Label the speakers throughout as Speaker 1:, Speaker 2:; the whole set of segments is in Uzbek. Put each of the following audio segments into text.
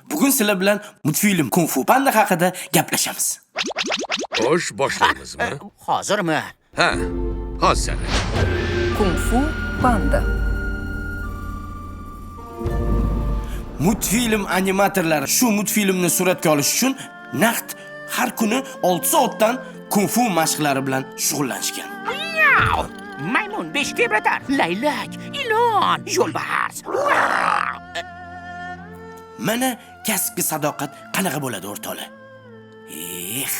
Speaker 1: Bugun sizlar bilan multfilm Kung Fu Panda haqida gaplashamiz.
Speaker 2: Xo'sh, boshlaymizmi?
Speaker 3: Hozirmi?
Speaker 2: Ha, hozir.
Speaker 4: Kung Fu Panda.
Speaker 1: Multfilm animatorlari shu multfilmni suratga olish uchun naqd har kuni 6 soatdan kung fu mashqlari bilan shug'ullanishgan.
Speaker 3: Miau! Maymun beshik tebratar, laylak, ilon, yo'lbars.
Speaker 1: Mana kasbga sadoqat qanaqa bo'ladi, o'rtoqlar? Eh.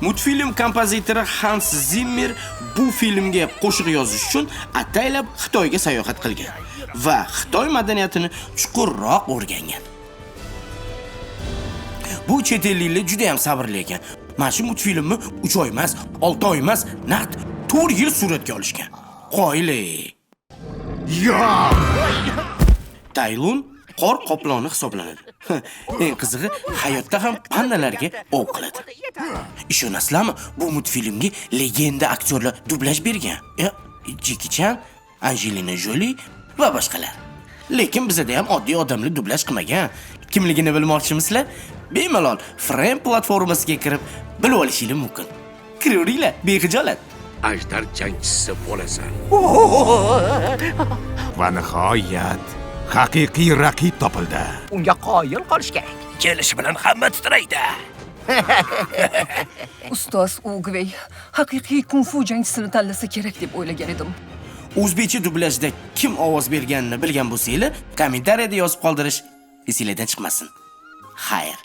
Speaker 1: Multfilm kompozitori Hans Zimmer bu filmga qo'shiq yozish uchun ataylab Xitoyga sayohat qilgan va Xitoy madaniyatini chuqurroq o'rgangan. Bu chet elliklar juda ham sabrli ekan. Mana shu multfilmni 3 oy emas, 6 oy emas, naqd 4 yil suratga olishgan. Qoyili.
Speaker 2: Yo'q!
Speaker 1: Taylun qor qoploni hisoblanadi. Eng qizig'i, hayotda ham pandalarga ov qiladi. Ishonasizlarmi, bu multfilmga legenda aktyorlar dublyaj bergan. Jeki Chan, Anjelina Joli va boshqalar. Lekin bizada ham oddiy odamlar dublyaj qilmagan. Kimligini bilmoqchimisizlar? Bemalol Frame platformasiga kirib bilib olishingiz mumkin. Kiraveringlar, bexijolat.
Speaker 2: Ajdar jangchisi bo'lasan.
Speaker 5: Va nihoyat haqiqiy raqib topildi.
Speaker 3: Unga qoyil qolish kerak.
Speaker 2: Kelishi bilan hamma titraydi.
Speaker 4: Ustoz Ugvey haqiqiy kung fu jangchisini tanlasa kerak deb o'ylagan edim.
Speaker 1: O'zbekcha dublyajda kim ovoz berganini bilgan bo'lsanglar, kommentariyada yozib qoldirish esinglardan chiqmasin. Xayr.